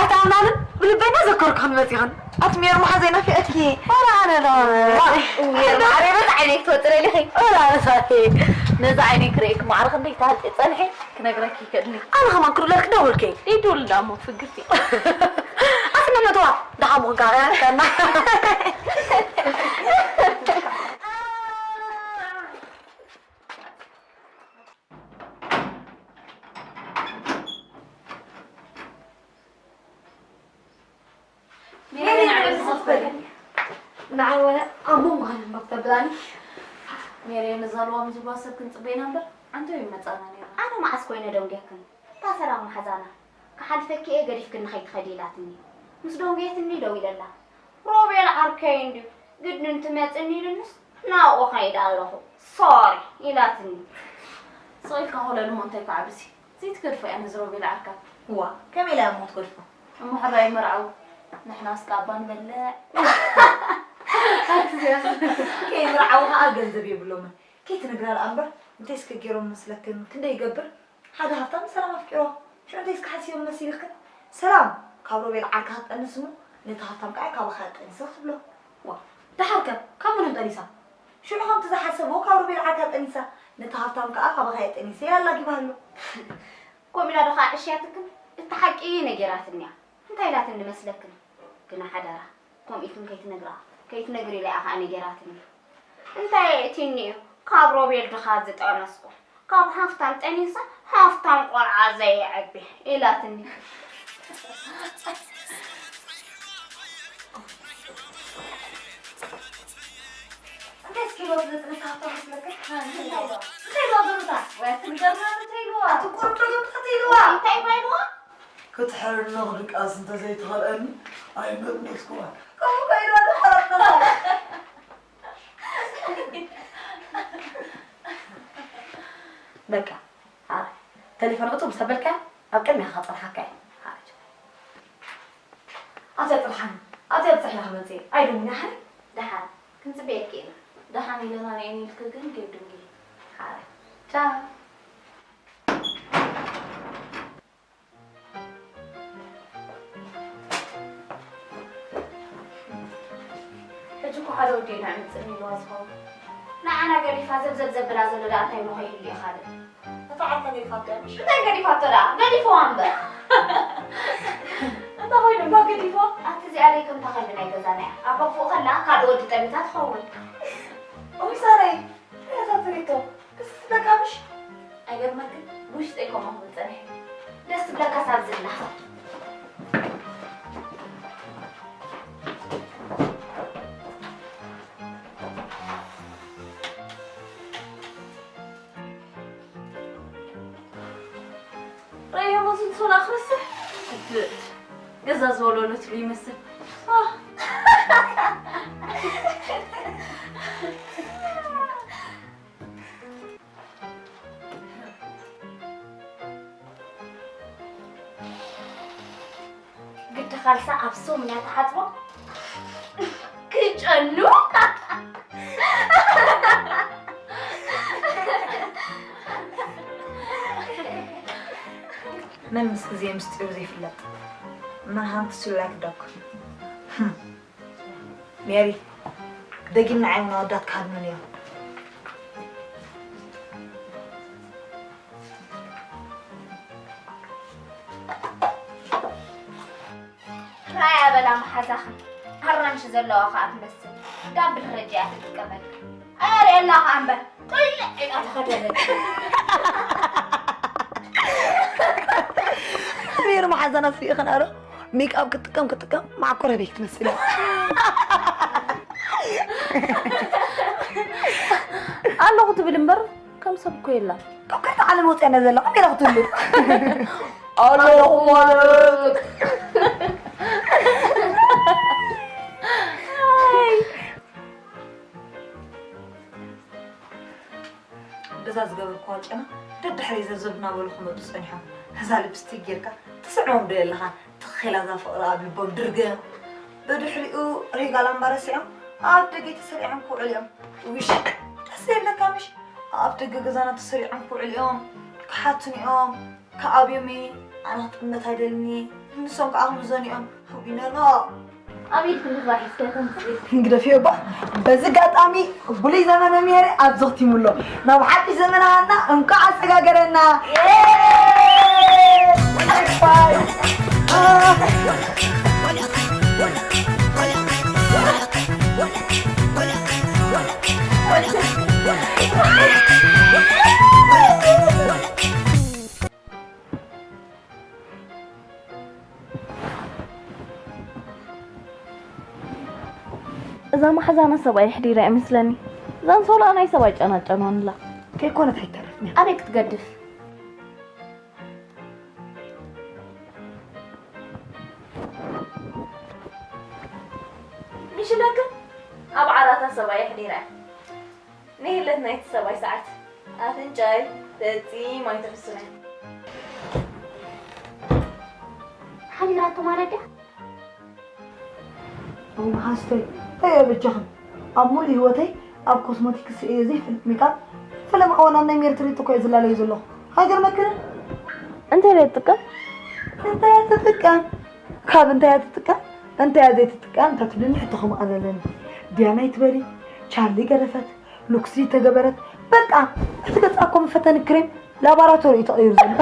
ኣይተኣምናንን? ብልበይ እናዘከርኩኽን መፂኽን። ኣቲ ሜሪ መሓዘይ ናፊቐትኪ። ወላ ኣነ ዶ? ሜሪ ማዕረይ በዛ ዓይነይ ክትወፅለይ ኢኺ። ወላ ኣነ ሳቴ። ነዛ ዓይነይ ክርእየኪ ማዕረ ክንደይ ተሃልጠ ፀንሐ ክነግረኪ ይክእልኒ። ኣነ ከማን ክድውለልኪ ደወልከይ። ይደውል ዳሞ ፍግርቲ። ኣቲ መመትዋ ደሓን ምኹንካ ከና። ሜሪ፣ ንዓይ ወለ ኣብ መንጎ ሃነን ባክ ተብላኒ። ሜሪ፣ ንዛ ልዋም ዝብላ ሰብ ክንጽበይና እምበር፣ ኣንተ ይመጻና ነይራ። ኣነ መዓስ ኮይነ ደንጉየክን? እታ ሰላም መሓዛና፣ ክሓልፈኪ እየ ገዲፍክኒ ከይትኸዲ ኢላትኒ። ምስ ደንጉየትኒ ደው ኢለላ። ሮቤል ዓርከይ እንድዩ፣ ግድን ትመጽኒ ኢሉንስ ናብኡ ከይደ ኣለኹ። ሶሪ ኢላትኒ። ስቕ ኢልካ ኮለል እሞ እንታይ ክዓብሲ? ዘይትገድፎ እያ ነዚ ሮቤል ዓርካ። እዋ፣ ከመይ ኢላ እያ እሞ ትገድፎ? እሞ ሕራይ መርዓዊ፣ ንሕና እስከ ኣባ ንበልዕ። ከይምርዓዊ ኸዓ ገንዘብ የብሎምን። ከይትነግራ ደኣ እምበር፣ እንታይ እስከ ገይሮም መስለክን? ክንደይ ይገብር? ሓደ ሃብታም ንሰላም ኣፍቂሮ። ሽዑ እንታይ እስከ ሓሲቦም መሲልክን? ሰላም፣ ካብ ሮቤል ዓርካ ክትጠንስ እሞ፣ ነቲ ሃብታም ከኣ ካባኻ ጠኒሰ ክትብሎ። ዋ፣ ደሓር ከ ካብ መን ጠኒሳ? ሽዑ ከምቲ ዝሓሰቦ ካብ ሮቤል ዓርካ ጠኒሳ፣ ነቲ ሃብታም ከኣ ካባኻ እየ ጠኒሰ ኢላ ኣላጊባሃሎ። ከምኡ ኢላ ዶ ኸዓ ዕሽያትክን? እቲ ሓቂ ነጊራትኒ እያ። እንታይ ኢላትኒ መስለክን? ግና ሓደራ፣ ከምኡ ኢልክን ከይትነግራ፣ ከይትነግሪ ኢላ እያ ኸዓ ነጊራትኒ። እንታይ የእትኒ እዩ ካብ ሮቤል ድኻ ዝጠነስኩ? ካብ ሃፍታም ጠኒሳ ሃፍታም ቆልዓ ዘየዕቢ ኢላትኒ። እንታይ እስኪ ኢልዋ ስለ ዝጠነሳ ሃፍታም መስለካ? እንታይ ኢልዋ? እንታይ ኢልዋ ገምታ? ወይ ኣቲ ንገርና እንታይ ኢልዋ? ኣቲ ቁሩብ ዶ ገምታ እንታይ ኢልዋ? እንታይ ኢልዋ ኢልዋ? ክትሕርኖ ክድቃስ እንተዘይትኸልአኒ ኣይመጥነስኩዋን። ከምኡ ከ ኢልዋ ዶ ሓረጥና? በቃ፣ ኣረ፣ ተሌፎን ዕጹው ምስ ኣበልካያ፣ ኣብ ቅድሚኻ ክጸንሓካ እየ። ኣረ፣ ኣትያ ጽንሓኒ፣ ኣትያ ብጽሕ ኢኻ መጽእ፣ ኣይደምን እያ ሓኒ? ደሓን፣ ክንጽበየኪ ኢና። ደሓን ኢለና ንኤኒ ኢልኪ ግን ጌብ ድንጊ። ኣረ፣ ቻው። ሕጂ እኮ ሓደ ወዲ ኢና ዕምፅኒ ኢልዋ ዝኸውን። ንዓና ገዲፋ ዘብዘብ ዘብላ ዘሎ ደኣ እንታይ እሞ ከይህሉ እዩ ካልእ? እታ ዓርካ ገዲፋቶ እያ ምሽ? እንታይ ገዲፋቶ ደኣ? ገዲፍዋ እምበር። እንታይ ኮይኑ እባ ገዲፍዋ? ኣቲ እዚኣ ደይ ከምታ ከልቢ ናይ ገዛና እያ። ኣብ ኣፉ ከላ ካልእ ወዲ ጠሚታ ትኸውን። ኦይ ሳረይ፣ እንታይ እያ እታ ትሪቶ? ደስ ትብለካ ምሽ? ኣይገርመክን? ብውሽጠይ ከምኡ ክብል ጸኒሐ። ደስ ትብለካ ሳብ ዝብላ። ረዮ መዝንሶና ክርስሕ። እብድ። ገዛ ዝወለሉ ትሉ ይመስል። ኣህ። ግዲ ካልሳ ኣብ ሰሙን እያ ትሓጽቦ። ክጨኑ። መን ምስ ግዜ ምስጢሩ ዘይፍለጥ፣ መን ሃንቲ ስሉላይ ክደኩ። ሜሪ፣ ደጊም ንዓይ እውን ኣወዳት ክሃድኑን እዮም። ራያ በላ መሓዛኽን ኣራንሺ ዘለዋ ኸኣ ትመስል። ዳብል ረጃ እያ ትጥቀመልካ። ኣየርእየላ ኸኣ እምበር፣ ጥልዕ ኢላ ተኸደለት። ሜሪ መሓዛና ስሪእኽን ኣረ፣ ሜክኣፕ ክትጥቀም ክትጥቀም፣ መዓኮር ኣበይ ክትመስል እያ። ኣለኹ ትብል እምበር፣ ከም ሰብ እኮ የላን። ካብ ካልእ ዓለም ወፂኣ እያ ዘላ፣ ከመይ ኢላ ክትህሉ? ኣለኹ ማለት። ኣይ። በዛ ዝገበርክዋ ጨና ደድሕረይ ዘብዘብ እናበሉ ክመፁ ፀኒሖም። እዛ ሊፕስቲክ ጌርካ ትስዕሞም ዶ የለኻን? ትኽ ኢላ እዛ ፍቕሪ ኣብ ልቦም ድርገ። ብድሕሪኡ ሪጋ ላምባ ረሲዖም ኣብ ደገ ተሰሪዖም ክውዕሉ እዮም። ውሽ ደስ የብለካ ምሽ? ኣብ ደገ ገዛና ተሰሪዖም ክውዕሉ እዮም። ክሓቱኒ እዮም። ክኣብዮም እየ። ኣነ ክጥመት ኣይደልኒ። ንሶም ከዓ ክምዘኑ እዮም። ህዊነ ኖ። ኣብ ኢድኪ እንድሕር ሒዝካዮ ተምጽእ። ግደፍዮ እባ። በዚ ኣጋጣሚ ብሉይ ዘመነ ሜሪ ኣብዚ ኣኽቲሙ ኣሎ። ናብ ሓድሽ ዘመነ ሃና እንኳዕ ኣሰጋገረና። ባይ። እዛ መሓዛና ሰብኣይ ኣሕዲራ እያ መስለኒ። እዛ ኣንሶላ ናይ ሰብኣይ ጨናጨናዋን ኣላ። ከይኮነት ኣይተርፍን እያ። ኣበይ ክትገድፍ? ምሽለክ ኣብ ዓራታ ሰብኣይ ኣሕዲራ እያ። ንህለት ናይቲ ሰብኣይ ሰዓት ኣፍንጫይ ፈጺማ ኣይትሕሱን እያ። ሓዲራቶ ማለት ድያ? እሞ ሓስተይ፣ እንታይ እየ በጃኽን? ኣብ ሙሉእ ህይወተይ ኣብ ኮስሞቲክስ እየ ዘይፈልጥ ሜካፕ። ፈለማ እዋን ኣብ ናይ ሜሪ ትርኢት እኮ እየ ዝላለዩ ዘለኹ። ሃገር መክርን? እንታይ እየ ትጥቀም? እንታይ እየ ትጥቀም? ካብ እንታይ እየ ትጥቀም? እንታይ እየ ዘይትጥቀም? እንተ ትብልኒ ሕቶ ከምኣ ዘለኒ። ዲያና ኣይትበሊ፣ ቻርሊ ገደፈት፣ ሉክሲ ተገበረት። በቃ፣ እቲ ገጻ እኮ መፈተኒ ክሬም ላቦራቶሪ እዩ ተቐይሩ ዘሎ።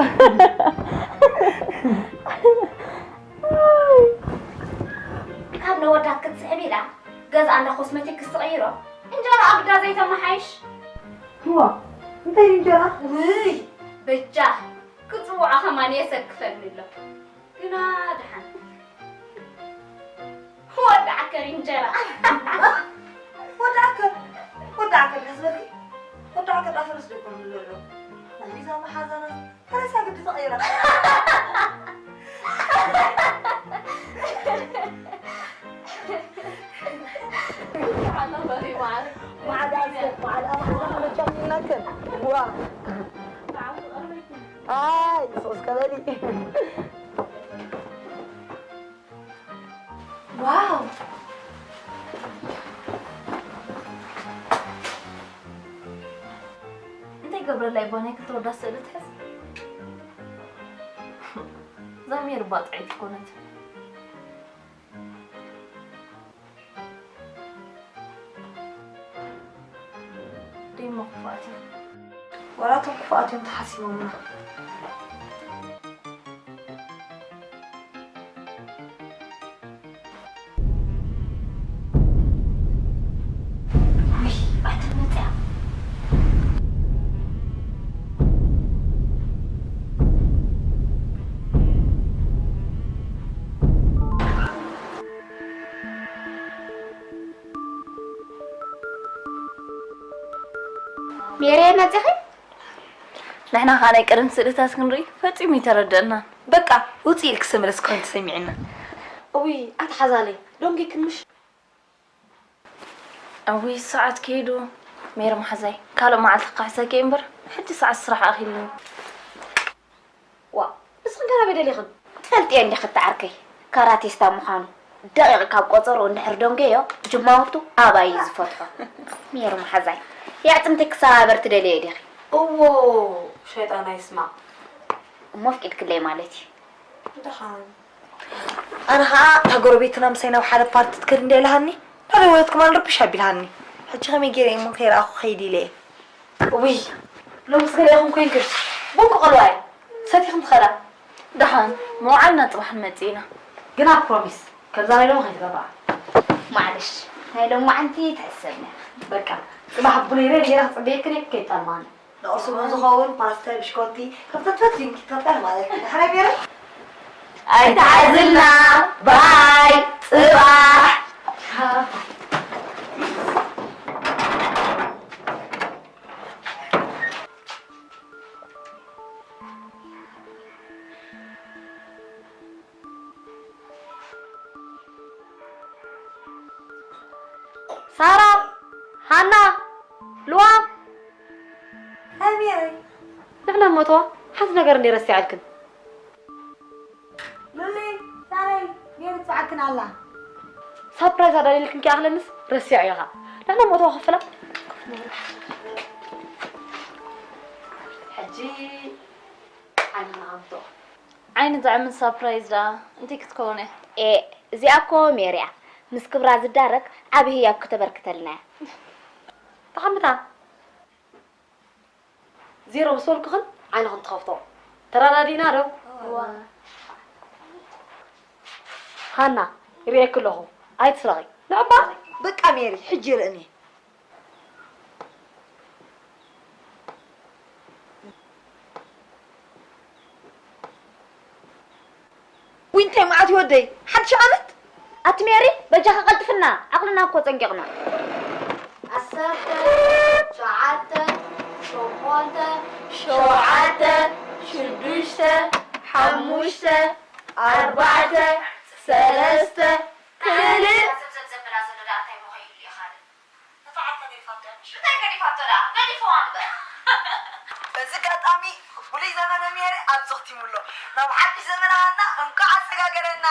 ካብ ነወዳት ክትስሕብ ኢላ ገዛ እንዳ ኮስሜቲክስ ትቐይሮ። እንጀራ ኣብ ግዳ ዘይተመሓይሽ። እዋ፣ እንታይ እዩ እንጀራ? ውይ፣ በጃ፣ ክጽውዖ ከማን የሰክፈኒ ኣሎ። ግና ደሓን። ወዲ ዓከር እንጀራ። ወዲ ዓከር፣ ወዲ ዓከር ደስ በልኪ። ወዲ ዓከር ዳፈረስ ደኮን ዘሎ። ናይዛ መሓዛና ፈረሳ ግዲ ተቐይራ። መዓዳ፣ መዓዳ፣ መዓዳ፣ መዓዳ፣ ዋ። ኣይ፣ ሶስ ከበዲ። ዋው! እንታይ ገብረላይ ጓናይ ክልተ ወዳት ስእሊ ትሕዝ? እዛ ሜሪ እባ ጥዕይቲ ኮነት። ደይሞ ክፉኣት እዮም። ዋላ እቶም ክፉኣት እዮም ተሓሲቦምና። ውይ፣ ኣቲ መጽያ። ሜሬ መጺኺ? ንሕና ኸኣ ናይ ቀደም ስእልታት ክንርኢ ፈጺሙ ኣይተረደእናን። በቃ፣ ውጽእ ኢልኪ ዝተመለስኪ ኮይኑ ተሰሚዑና። እውይ፣ ኣቲ ሓዛለይ፣ ደንጊክን ምሽ? እውይ፣ ሰዓት ከይዱ። ሜሪ መሓዛይ፣ ካልእ መዓልቲ ክካሕሰኪ እየ እምበር፣ ሕጂ ሰዓት ስራሕ ኣኺሉኒ። ዋእ፣ ንስኽን ከ ናበይ ደሊኽን? ትፈልጥዮ እንዲኺ እቲ ዓርከይ ካራቲስታ ምዃኑ። ደቂቕ ካብ ቆጸርኡ እንድሕር ደንጎዮ፣ ጅማውቱ ኣባይ እዩ ዝፈትሖ። ሜሪ መሓዛይ፣ የዕጽምቲ ክሰባበር ትደልዮ ዲኺ? እዎ፣ ሸይጣን ኣይስማዕ። እሞ ኣፍቂድክለይ ማለት እዩ። ደሓን። ኣነ ኸኣ እታ ጎረቤትና ምሳይ ናብ ሓደ ፓርቲ ትከድ እንድያ ኢላሃኒ፣ እንዳደወለት ከማን ርብሽ ኣቢልሃኒ። ሕጂ ከመይ ገይረ እሞ ከይረኣኹ ከይድ ኢለ እየ። እውይ፣ ሎምስ ገለ ኢኹም ኮይንክን። ቡን ክቐልዋ እየ። ሰቲኽን ትኸዳ። ደሓን፣ መውዓልና ጽባሕ ንመጽእ ኢና። ግና ፕሮሚስ፣ ከምዛ ናይ ሎሚ ከይትገብራ። ማዕለሽ፣ ናይ ሎሚ መዓልቲ ትሕሰብና። በቃ፣ ጽባሕ ቡነይ ሬዲ ገይረ ክጽበየክን እየ፣ ከይትጠልማኒ። ንቑርሲ እውን ዝኸውን ፓስተ፣ ብሽኮቲ፣ ከምቲ ትፈትዩ ኪቶተል ማለት እዩ። ድሕሪ ሜረ? ኣይትሓዝልና። ባይ፣ ጽባሕ። ሳራ፣ ሃና፣ ልዋም። ኣሜረይ። ንሕና ሞተዋ ሓንቲ ነገር እንደ ረሲዓልክን። ሉሊ፣ ሳረይ፣ ሜሪ ትጽዓክን ኣላ። ሳፕራይዝ ኣዳልየልክን ከይኣኽለንስ ረሲዐዮ ኸኣ። ንሕና ሞተዋ ክፍላ። ሕጂ ዓንና ኣምጦ። ዓይኒ ዘዕምን ሳፕራይዝ ደኣ እንታይ ክትከውን እያ? ኤ እዚኣ እኮ ሜሪ እያ። ምስ ክብራ ዝዳረግ ዓቢ ህያብ ክተበርክተልና እያ። ተቐምጣ ዜሮ ምስ በልኩኽን ዓይንኽን ትኸፍቶ። ተረዳዲእና ዶ? ሃና ይርእየኪ ኣለኹ። ኣይትስረቒ። ንዕባ በቃ ሜሪ ሕጂ ርእኒ። ዊንታይ መዓት ወደይ ሓድሽ ዓመት። ኣቲ ሜሪ በጃኻ ቀልጥፍና ዓቕልና እኮ ጸንቂቕና። ዓሰርተ ሸውዓተ ሸሞንተ ሸውዓተ ሽዱሽተ ሓሙሽተ ኣርባዕተ ሰለስተ ክልተ ዘብዘብ ዘብላ ዘሎ ደኣ እንታይ መኾይሉ እዩ ካልእ? ንፋዓት ተገዲፋቶ እያ ምሽ? እንታይ ገዲፋቶ ደኣ? ገዲፍዋ እምበር። በዚ ኣጋጣሚ ፍሉይ ዘመነ ሜሪ ኣብዚ ኣኽቲሙ ኣሎ። ናብ ሓድሽ ዘመነ ሃና እንኳዕ ኣሰጋገረና።